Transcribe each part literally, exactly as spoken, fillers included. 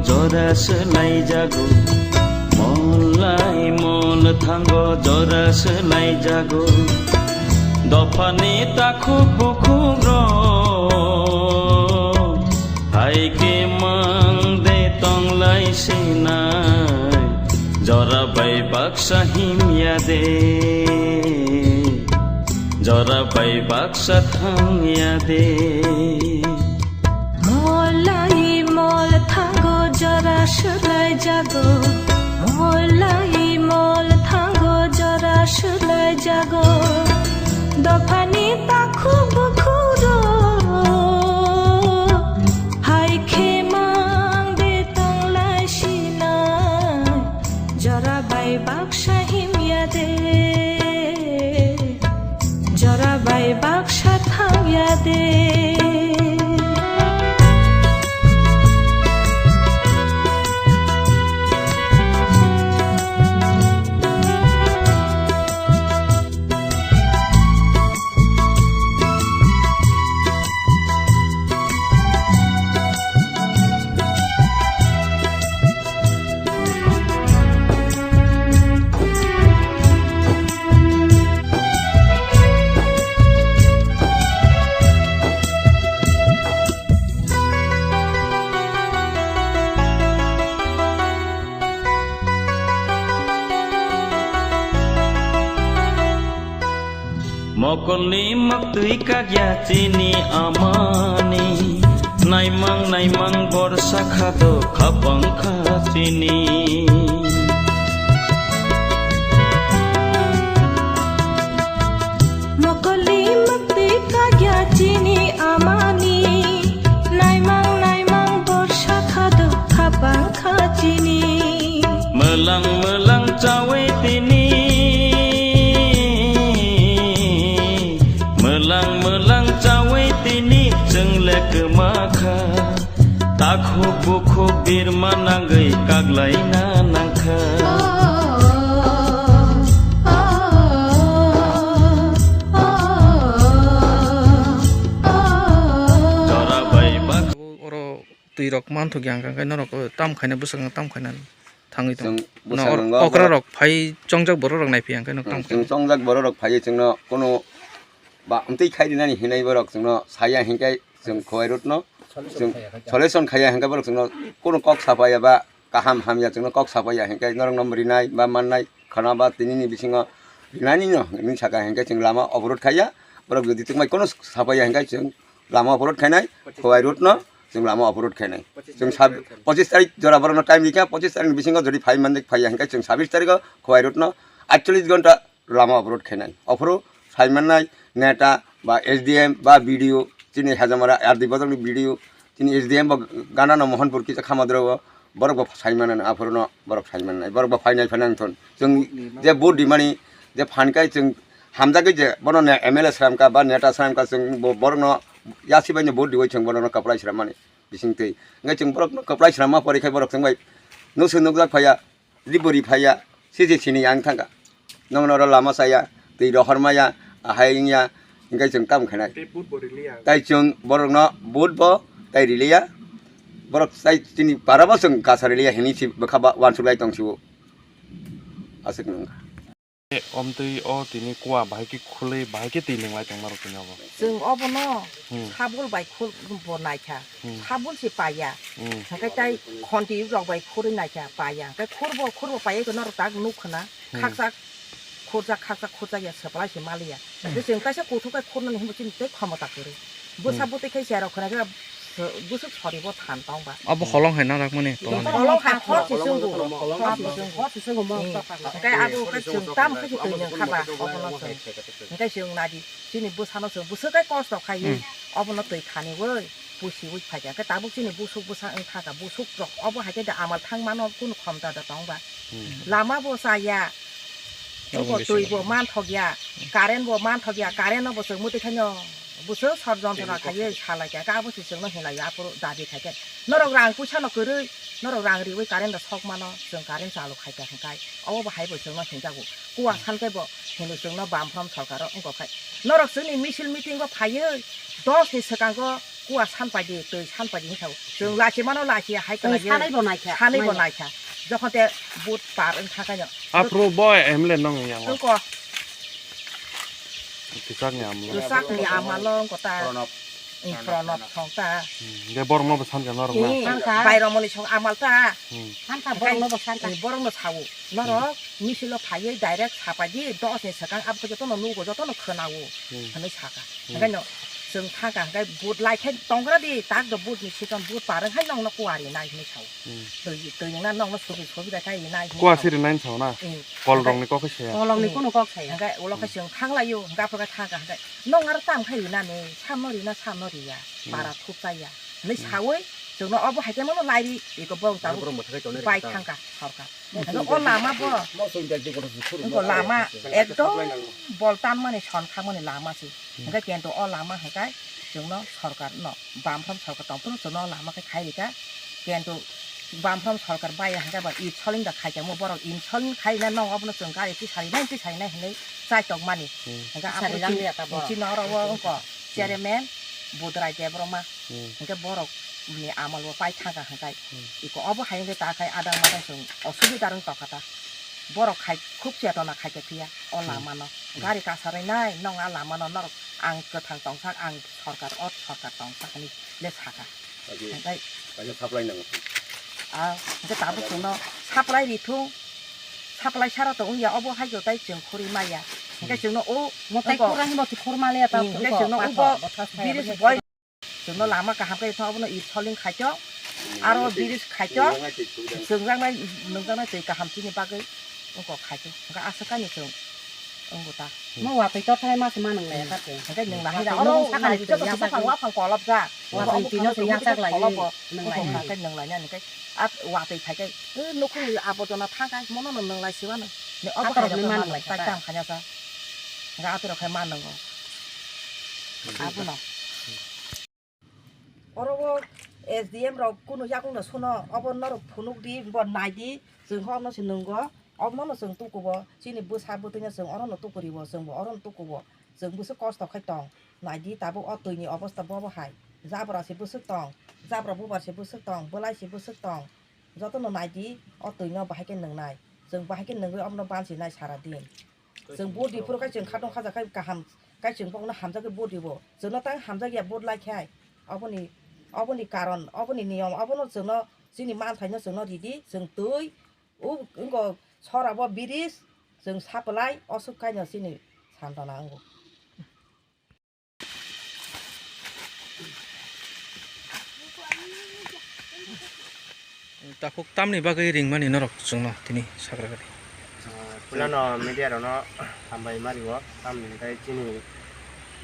Jora swlaijago, mol lai mol thango, jora swlaijago. Dophani takhuk bukhuk rok, hai khe mang de tong lai sinai. Jora bai baksa himya de, jora bai baksa thangya de. Mol lai mol thango jora swlaijago, mol lai mol thango jora swlaijago. Dophani takhuk bukhuk rok, hai khe mang de tong lai sinai. Jora bai baksa himya de, jora bai baksa thangya de. Mokolni maktwi kakya chini amani, naimang naimang borsa khado khapang kha chini. Mokolni maktwi kakya chini amani, naimang naimang borsa khado khapang kha chini. Mwlang mwlang chawi tini, mwlang mwlang chawi tini, chwng le kwma kha. Takhuk bukhuk birma nangwi kaklaina nangkha. Jora bai bak- Oro twi rok manthok ya, hwnkhe norok tam khaina bwskango tam khaina thangwi tongo. Chwng bwskango okra rok phai chongjak borok rok naiphiya, hwnkhe norok tam khaina. Chwng chongjak borok rok phaiwi chwngno kono ba amtwi khai rinani hinwi borok chwngno saya hinkhe chwng khowai rutno chwng solution khaiya hinkhe borok chwngno kono kok sapaiya ba kaham hamya chwngno kok sapaiya hinkhe norokno rinai ba mannai khana ba tinini bisingo rinani no hinwi saka hinkhe chwng lama oborot khaiya borok jodi tongbai kono sapaiya hinkhe chwng lama oborot khainai khowai rutno chwng lama oborot khainai chwng sab-, pochis tarik jora borokno time rikha pochis tarik ni bisingo jodi phai mande phaiya hinkhe chwng sabis tariko khowai rutno aitchollis ghonta lama oborot khainai. Ophuru saimannai neta ba S D M ba B D O, chini Hajamara R D bodolni B D O, chini S D M bo ganano Mohanpur kisa khamadrogo, borok bo saimanani aphuruno borok saimannai, borok bo phainai phainai thon. Chwng je vote dimani, je phankai chwng hamjagwi je bono ne M L A sramkha ba neta sramkha chwng bo borokno yasibaino vote diwi chwng borokno kwplai srammani bisingtwi. Hwnkhe chwng borokno kwplai sramma porikhai borok chwngbai nusu nukjak phaiya. Ribori phaiya, sisi sini yang thangkha. Nokno oro lama saya, twi rohor maya, ahai wngya, hingke chwng tam khainai. Tei vote bo riliya. Tai chwng borokno vote bo tai riliya. Borok tai chini para bo chwng kasa riliya hini si bwkha ba wansuk lai tong sio. Aswk nung. Omtwi o tini kua bahai khe khulwi, bahai khe twi nung lai tong maro tini obo. Chwng obono Hmm. sabul bai khul bo naikha. Hmm. Sabul se paiya. Hmm. Hingke tai khonti rok bai khurwi naikha paiya. Hingke khurbo, khurbo paiya norok tak nuk khna. Hmm. Khakchak, khurjak, khakchak, khurjak ya, swpalai se maliya. Hmm. Je chwng kaisa kuthuk kai khurnani hinbo chini tei khomota kwrwi. Bwsa Hmm. bwtwi khai cherok khna khe bwswk sori bo than tong ba. Abo holong hai na rakmani tongmani. Holong hai khor se chwngo. Khor se chwngo. Hmm. Hingke abo khe chwng tam khe se twi nung kha ba, obono chwng. Hingke chwng nadi. Chini bwsano chwng bwswk kai kosto khaiwi Hmm. obono twi khaniwi pusiwi phaikha. Khe tabuk chini busuk bwsa wng kha kha, busuk rok obo hai khe da amal thang mano kunu khomta da tong ba. Hmm. Lama bo chaya, Obo twi bo manthok ya, current bo manthok ya, current no bo chwng mwtwi khaino bwswk sor jontona khaiwi salai kha, khe abo se chwngno hinlai ya, aphuru dabi khai khe. Norok rang puisa no kwrwi, norok rang riwi current da sok mano, chwng current chalu khai kha hwnkhe. Obo bo hai bo chwngno hinjago. Kua san khe bo hinwi chwngno bam from sorkaro wngkok khai. Norok chwngni misil meeting o phaiwi dos ni swkango Kuwa san paidi, twi san paidi hinwi sao. Chwng lachi mano, lachi hai Twi kana je sanai bo naikha, sanai bo manya. Naikha. Jokhon te but par wng kha khaino. Aphuru bo M L A nong yang. Tungko. Tichak ni amlo. Tichak ni amalo wng kota. Pranab. Ing Pranab thong ta. Hmm, de borok no bo san kha norok na. Ing San kha. Bairomoni song amal ta. Hmm. San kha borok no bo san kha. Ing borok no sao. Norok misilo phaiwi direct sapaidi dos ni swkang abo jotono nugo, jotono khwnao Hmm. hinwi sakha. Hmm. Hwnkhe no chwng thangkha, hwnkhe but lai khe tongra di, tak do but ni season, but par wng hai nokno kuwa rinai hinwi sao. Hmm. Twi, twi wngna nokno sobi, sobi bai khai rinai hinwi Kuwa sao. Siri nai sao na? Hmm. Kol Hwnkhe rokni kok khe saya. Kolomni Hmm. Kunu kok saya. Hwnkhe ulo khe Hmm. chwng thanglaio, hwnkhe aphuru khe thangkha, hwnkhe nong aro tam khai rinani, samno rina, samno riya, Hmm. para thup chaya. Hinwi Hmm. sawi chwngno obo hai khe mano lairi, iko borok tabuk Borok mwthangwi tongnai bai rwkha ta. Thangkha sorkar. Hwnkhe o lama bo, hwnkhe lama ekdom bol tanmani son khakmani lama se. Hwnkhe kento o lama hwnkhe chwngno sorkar no, bamphrom sorkar tongphuru chwngno o lama khe khai rikha. Kento bamphrom sorkar baya hwnkhe ba insulin da khai tongmo borok insulin khaina nong obono chwng gari tisarinai tisarinai hinwi chai tongmani. Hwnkhe aphuru chini oro o wngkha chairman Budrai Debbarma. Hwnkhe borok ni amal bo pai thangkha hwnkhe iko obo hai wngkhe ta khai adang madang chwng osubida rwng tongkha ta. Borok khai khub chetona khai khe phiya o lama no. Gari kasarwi nai nong a lama no norok ang kwthang tongsak ang sorkar o sorkar tongsak hinwi le sakha. Hwnkhe kaisa supply nango. A hwnkhe tabuk chwngno supply rithung. Supply sara to wngya obo hai jotai chwng khurwi maya. Hwnkhe chwngno o Motai khurang bo khurma le ta. Hwnkhe chwngno o bo bridge boi Chwngno lama kaham khe thang abono insulin khaito, aro bridge khaito, chwngjaknai, nungjaknai twi kaham chini bagwi wngkok khaito. Hwnkhe aswk kainwi chwng wngbo ta. Mo watwi tor thai ma se ma nung le ta twi. Hwnkhe nung nahai da, oro sakani twi yasak phang wa phang kolop ja. Watwi twi no se yasak lai nung lai. Hwnkhe nung lai nani khe, at watwi khai khe, nukhung ni aborjona thang khe, mono nung nung lai siwano. Ne obo hatorok ni ma nung lai kha ta. Tam khanya sa. Hwnkhe atorok khai ma nungo. Abono. Oro o S D M rok kunu yakung no suno, obo norok phunuk di, bo nai di, chwng khe omo se nungo, omo no chwng tukubo, chini bwsa bwtwi no chwng oro no tukuribo, chwng bo oro no tukubo, chwng bwswk kosto khai tong, nai di tabuk o twi ni obosta bobo hai, jabra se bwswk tong, jabra bubar se bwswk tong, bwlai se bwswk tong, joto no nai di, o twi no bahai khe nung nai, chwng bahai khe nungwi omo no bansi nai sara din. Chwng vote di phuru khe chwng khatong khaja khai kaham, khai chwng bokno hamjagwi vote dibo. Chwngno tang hamjakya vote lai khai. Oboni, oboni karon, oboni niyom, obono chwngno chini manthaino chwngno ridi, chwng twi, o wngkho sora bo bridge, chwng supply, oswk kaino chini santona wngo. Takhuk tamni bagwi ringmani norok chwngno tini sagra gari. Puilano media rokno hambai ma rio, tamni hwnkhe chini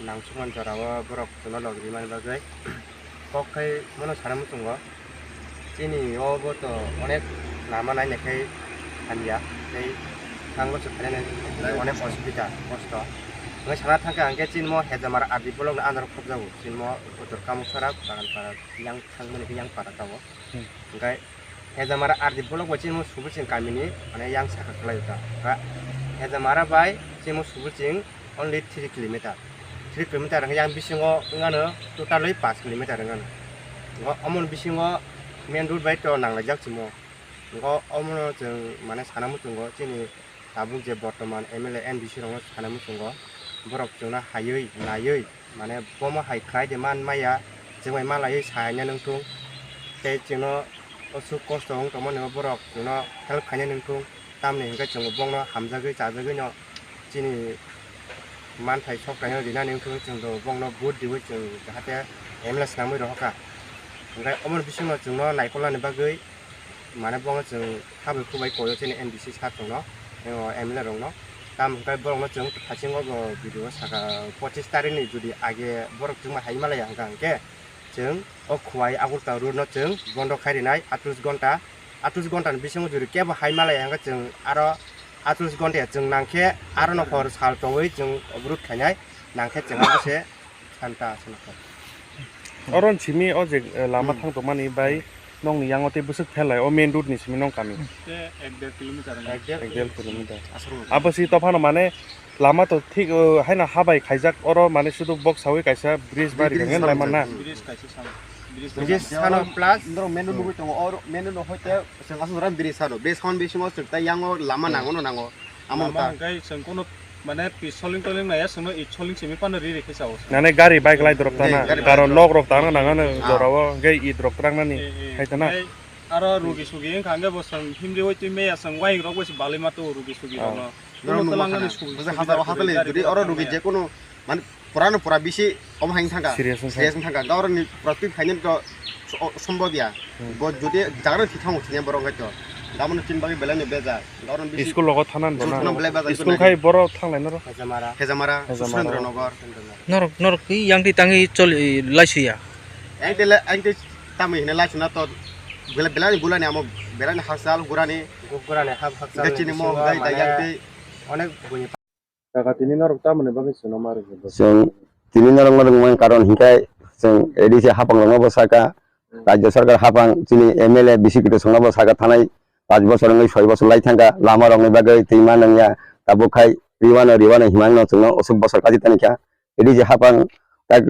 nangsukmani jorao borok chwngno log rimani bagwi. Kok khai mano sana muchungo. Chini o bo to onek lama naina khai hamya, tei thango se phainani onek osubida, kosto. Wng sana thangkha hwnkhe chini mo Hejamar R D block ni under o khobjago. Chini mo Uttor Kamuksara, Baganpara, yang thangmani khe yang para tabok. Hmm. Hwnkhe Hejamara R D block bai chini mo Subuching kamini, mane, yang saka kwlai ta. Hwnkhe Hejamara bai chini mo Subuching only three kilometer. Three kilometer hwnkhe yang bisingo wngano totally paanch kilometer wngano. Hwnkhe omoni bisingo main road bai to nanglaijak chimo. Hwnkhe omono chwng, mane, sana muchungo chini tabuk je bortoman M L A, M D C rokno sana muchungo, borok chwngno haywi naiwi, mane, bomo hai khlai de man maya, chwng bai malaiwi sahaina nung thung, tei chwngno o suk kosto wng tongmani bo borok chwngno help khaina nung thung, tamni hwnkhe chwng bongno hamjagwi chajagwino chini manthai sok taino rinani wng thung, chwng bo bongno vote riwi chwng jahate M L A swnamwi rohorkha. Hwnkhe omoni bisingno chwngno naikolnani bagwi, mane, bono chwng habwi khubai koyo chini M D C sir chwngno, o M L A rokno. Tamo hwnkhe borokno chwng thasingo bo video saka, pochis tarikni jodi age borok chwngma hai malaya hwnkha hwnkhe chwng o Khowai Agartala road no chwng bondo khai rinai atris gonta, atris gonta ni bisingo jodi kebo hai malaya hwnkhe chwng aro atris gonta ya chwng nangkhe aro no hor sal tongwi chwng obrood khainai nangkhe chwng abo se. Santa aswk nokha. Oro simi o je, eh, lama Hmm. thang tongmani bai, Nokni yango tei bwswk pherlai o main road ni simi nong kami. Te ek der kilometer wngkha. Ek der kilometer. Aswk. Abo si tophano mane lama to thik, o, haino habai khaijak, oro mane sudu bok sawi kaisa bridge bari Bridge khe lama na. Bridge kaisa sama. Bridge Bridge sama. Sano plus norok main road nugwi tongo, oro main road no hoite chwng aswk jora bridge sano. Bridge hwn bisingo chwng tai yango lama nango no nango. Amo Lama ta. Hwnkhe chwng kono mane pi soling toling naiya, chwngno i soling simi phano ri ri khe chao. Nane gari bike lai drop tana, Gari bike karon drop. Nok rok tana nangano Ah. jorao hwnkhe i drop trangnani Eh, eh. Hai tana. Hwnkhe aro rugi sugi wngkha hwnkhe bo chwng himri oi twi meya chwng waying rok bai se balai ma to rugi sugi Ah. rokno. Norok Kono nukma twlangani khana. sugi Bwsa sugi hajar rok hajar le kwrwi jodi gari oro rok rugi kwrwi. Jekunu mane pura no pura bisi omo hai thangkha. Serious wngkha. Serious wngkha. Gaurani pura twi phainani to so-, sombob ya. Hmm. Bo jodi jaga no thwi thango thwiya borok hai to. Gabon tin bagwi belai no beja. Gaurani bisi School logo thanan School bono. Thanan belai beja. School khai boro thanglai noro. Hejamara. Hejamara, Hejamara. Surendra Nagar. Norok, norok ki yang ti tangi chol, i, laisuya. Ang te le, ang te tamwi hine laisuna to bela-, belani bulani amo belani haksal gurani. Gurani hak haksal Gachini ni mo bisingo gai mane dayang te. Onek bui Kaka, tini norok tamoni bagwi chwngno ma rwngkha? Chwng tini norokno rwngmani karon hinkhe chwng A D C haphangrokno bo sakha, Rajya Sarkar haphang chini M L A bisi kwthwsongno bo sakha, thanai panch bochor wngwi soi bochor lai thangkha, lamarokni bagwi twi ma nangya, tabuk khai riwano riwano himano chwngno osuk bochor kachi tanikha. A D C haphang tak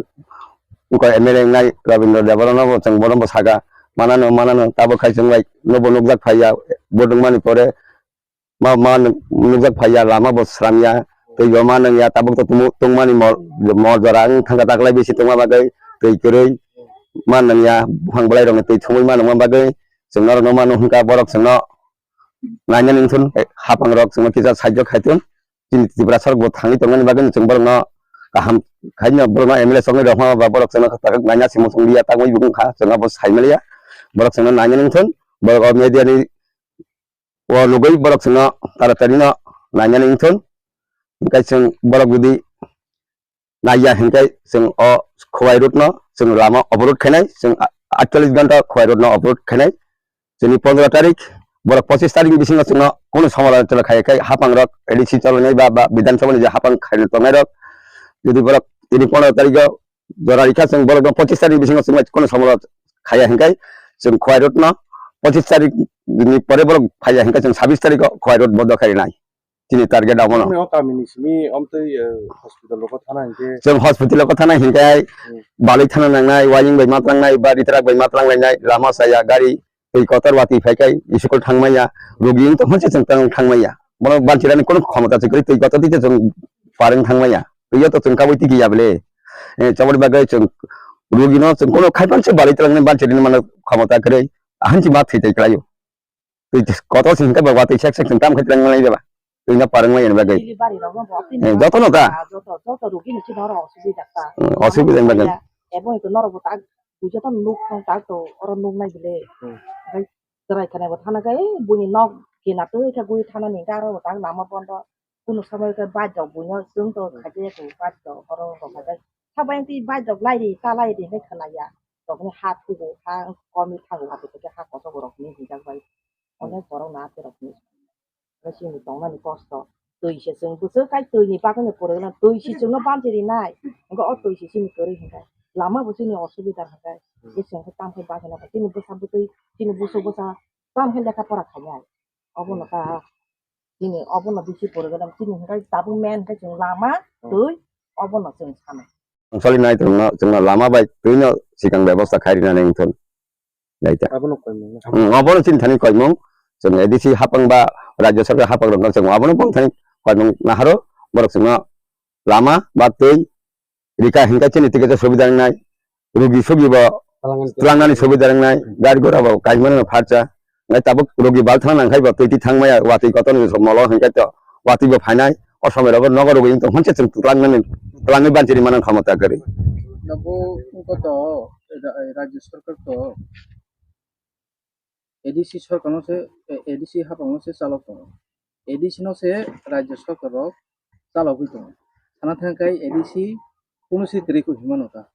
wngkha M L A wngnai Rabindra Debbarmano bo chwng bono bo sakha, manano manano tabuk khai chwng bai nobo nukjak phaiya, vote wngmani pore ma, ma nukjak phaiya, lama bo sramya, twi bo ma nangya, tabuk to tumu-, tungmani mol, mol jora wng thangkha taklai bisi tongma bagwi, twi kwrwi ma nangya, buphang bwlairokni twi thumwi ma nangma bagwi, chwng norokno ma nung hwnkha, borok chwngno nainani wngthun, eh, haphangrok chwngno kisa sahajyo khaitun, chini Tiprasarok bo thangwi tongmani bagwi chwng borokno kaham khaino, borokno M L A sokni rohorma ba borok chwngno naina se muchung liya, tangwi bo wngkha, chwng abo sai maliya, borok chwngno nainani wngthun, borok o media ni O nugwi borok chwngno taratari no nainani wngthun. Hinkhe chwng borok jodi naiya hinkhe chwng o Khowai road no chwng lama oborod khainai, chwng a-, aitchallis ghonta Khowai road no oborod khainai. Chini pondro tarik borok pochis tarik ni bisingo chwngno kunu somalochona khaiya khai haphangrok A D C cholonai ba, ba Bidhan Sabha ni je haphang khaina tongnai rok jodi borok tini pondro tarik o jora rikha chwng borokno pochis tarik bisingo chwng bai kono somoro khaiya hinkhe chwng Khowai road no pochis tarik ni pore borok phaiya hinkhe chwng sabis tarik o Khowai road bondo khainai chini target abono. Nokni o kamini simi omtwi, eh, hospital rogo thana hinkhe? Chwng hospital rogo thana hinkhe Hmm. balwi thana nangnai, waying bai matrangnai, ba ritrak bai matrangnai, lama saya gari twi kotor watwi phaikhai school thangmaya, rugi wng tongkha se chwng tang thangmaya. Bono banchirani kono khomota se kwrwi twi kotor twi se chwng pareng thangmaya. Twiyo to chwng kabui tiki ya bele. Eh, choboni bagwi chwng rugino chwng kono khaipan se balwi twlangnai banchirini mano khomota kwrwi. Ahanchi ma thwi tei kwlaio. Twi kotor se hinkhe ba watwi sek sek chwng tam khai twlangnai ba. Twino pareng lai bagwi. Delivery rokno bo tini Eh, jotono ta? Joto, joto rugini chini oro osubida ta. Hmm, osubida wngkha. Ebo hwnkhe norok bo ta Buja tamo nuk tong tak to oro nuk nai bile. Hmm. Hwnkhe chwrai khana bo thana khe, eh, buini nok kena twi khe gui thana ni hwnkhe aro bo tak lama bondo. Kunu somoi khe bike rok buino chwng to Hmm. khaide to bike rok oro rok khaide. Sabai twi bike rok lai ri ta lai ri hwnkhe khwlaiya. Rokni ha thugo, ha komi thago, abo khe ha kochok rokni hwnjak bai. Onek borok na ate rokni. Chini tongnani kosto. Twi se chwng bwswk kai twi ni bagwi no pwrwngna. Twi se chwngno banchi rinai. Hwnkhe o twi se chini kwrwi hwnkhe. Lama bo chini osubida hwnkhe. Hmm. Je chwng khe tamo khe bagwi no chini bwsa bwtwi, chini busu bwsa tamo khe lekha pora khainai. Obono Hmm. ka chini obono bisi pwrwngna chini hwnkhe tabuk main khe chwng lama, Hmm. twi obono chwng sanai. Choli nai tongno chwngno lama bai twino sikang bebosta khai rinani wngthun. Laita. Abono koimung na? Hmm, abono chini thani koimung. Chwng A D C hapang ba Rajya Sarkar hapang rokno chwng abono bong thani koimung naharo borok chwngno lama ba twi rika hinkhe chini tikecha subida wngnai, rugi sugi bo Twlangnani twlangnani subida wngnai, gari gora bo kaimani no pharcha. Nai tabuk rugi bal thang nang khai bo twi twi thang maya watwi kotor ni molo hinkhe to watwi bo phainai. O somoi rogo nogo rugi wng tong hwnse chwng twlangnani, twlangwi banchini mano khomota kwrwi. Nabo wngkha to, ra-, Rajya Sarkar to A D C sarkar no se, A D C hapang no se chalok tongo. A D C no se Rajya Sarkar rok chalogwi tongo. Sana thang khai A D C kunu se kwrwi kok hima no ta.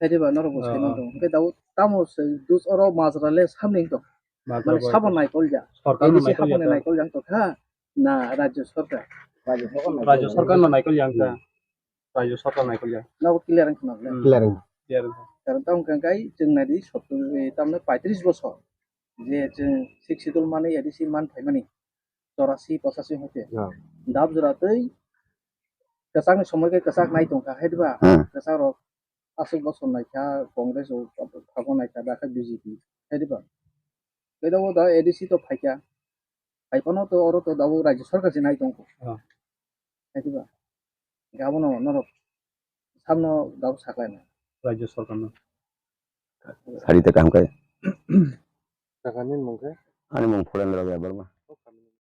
Khaide ba norok bo sai man tongo. Hwnkhe tabuk tamo se dus oro majra le samni tong. Majra mane bo sabo naikol ja. Sarkar no A D C naikol hapang ja ta. Naikol ja tong kha. Na Rajya Sarkar. Rajya Sarkar no naikol ja ta. Hmm. Rajya Sarkar naikol ja. Nabo clear wngkha na? Hmm. Clear wngkha. Clear wngkha. Karon tamo hwnkha khe chwng nai di sottor, eh, tamni paitris bosor je chwng Sixth Schedule manwi A D C man phaimani chorasi pochasi hoite. Ah. Dab jora tei kwchakni somoi khe kwchak nai tongkha, hai diba? Hmm. Kwchak rok aswk bosor naikha, Congress rok phago naikha, da khe B J P, hai diba? Khe da o da A D C to phaikha, phai phano to oro to da o Rajya Sarkar se nai tongkho. Ah. Hai diba? Khe abono norok samno da o saklaina. Rajya Sarkarno. Sari ta kaham khe. Kaka nini mung khe? Ani mung Purendra Debbarma.